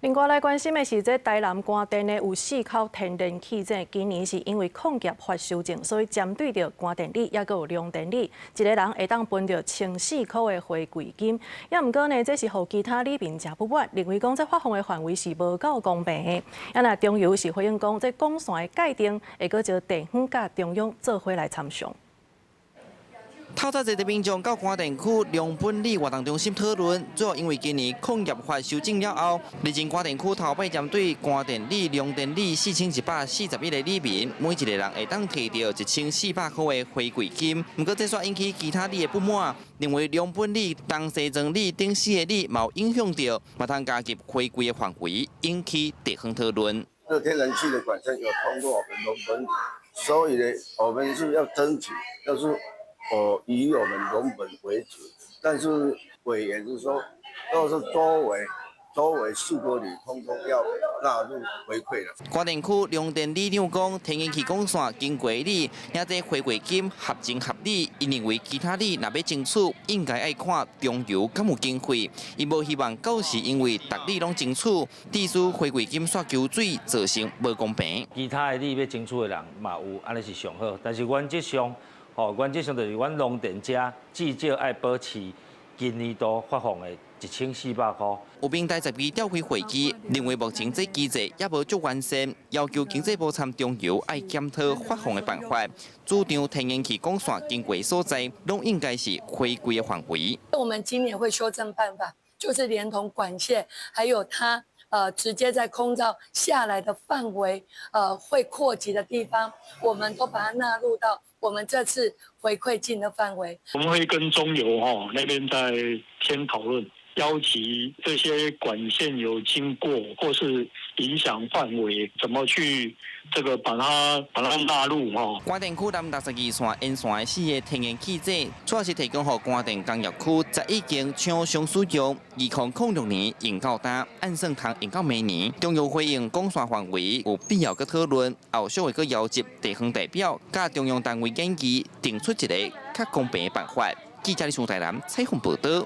另外來關心的是，這台南關電呢有四口天然氣井，今年是因為礦業法修正，所以針對著關電里，抑閣有龍電里，一个人會當分著1400塊的回饋金。也毋過呢，這是予其他里民誠不滿，認為講這發放的範圍是無夠公平的。啊，若中油是回應講，這管線的界定會閣招地方佮中央做伙來參詳。透早濟的民眾到關電區龍本里活動中心討論，主要因為今年礦業法修正了後，目前關電區頭擺針對關電里、龍電里4141個里民，每一個人會當提著1400塊的回饋金。毋過這煞引起其他里的不滿，認為龍本里、東西莊里等四个里嘛有影響著，嘛通加入回饋的範圍，引起地方討論。這天然氣的管線有通過我們龍本里，所以呢，我們是要爭取，就是。哦，以我們龍本為主，但是委員是說，都是周圍4個里通通要納入回饋了。關電區龍電里長講，天然氣管線經過里，領這回饋金合情合理。𪜶認為其他里若欲爭取，應該愛看中油敢有經費。伊無希望到時因為逐里攏爭取，致使回饋金煞縮水，造成無公平。其他的里欲爭取的人嘛有，按呢是上好，但是原則上。吼，原則上就是阮龍電遮至少愛保持今年度發放的1400塊。有民代12召開會議，認為目前這機制猶無足完善，要求經濟部參中油愛檢討發放的辦法，主張天然氣管線經過所在，攏應該是回饋的範圍。我們今年會修正辦法，就是連同管線，還有它直接在空照下來的範圍，會擴及的地方，我們都把它納入到我們這次回饋金的範圍。我們會跟中油哈那邊再先討論，邀集這些管線有經過或是影響範圍，怎麼去這個把它納入哈。關電區南62線沿線的四个天然氣井，主要是提供予關電工業區11間廠商使用。2006年用到今，按算通用到明年。中油回應管線範圍有必要閣討論，後續會閣邀集地方代表、佮中央單位研議，定出一个較公平的辦法。記者李淑台南採訪報導。